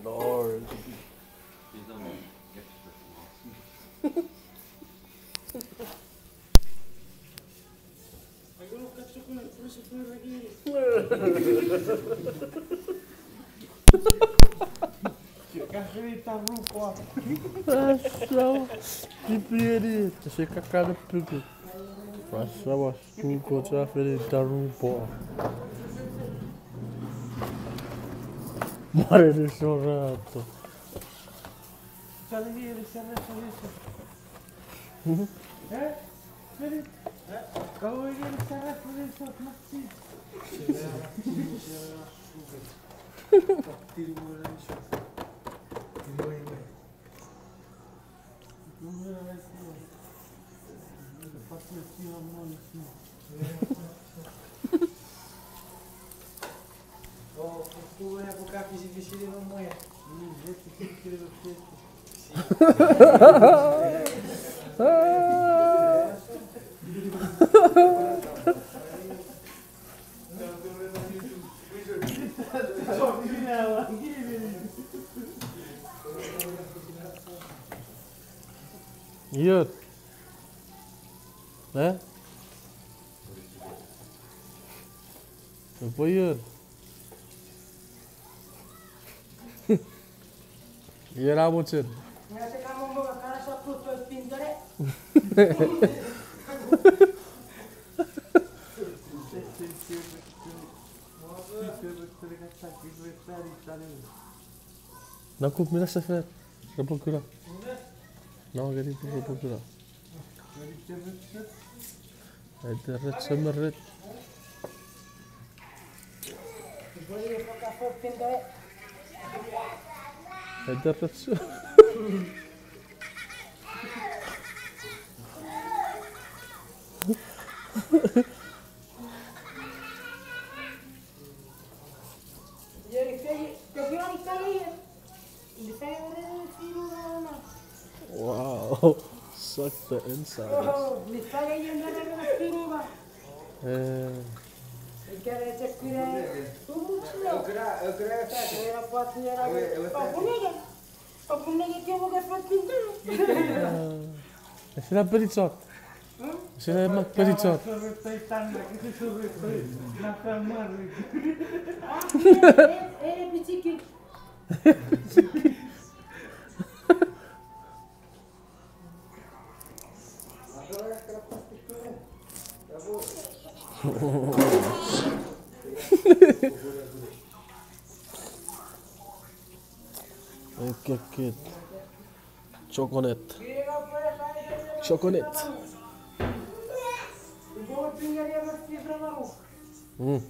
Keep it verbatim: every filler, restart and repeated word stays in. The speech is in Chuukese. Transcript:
Lord. Asa, kipieni, ese kakana puku. Asa, was, kuko cha feni tarupo. Mare ni sorato. Iot. Eh? Epwe iot. Iot a mochen. Nakup mina sefet. Repwe kuna. No, ngeni repwe kuna. Ete ret semirit. Ete ret se- Wow. Suck the inside. Eh. Esina penichot. Esina mak penichot. Ekkekkit. Chocolate. Chocolate. Mm.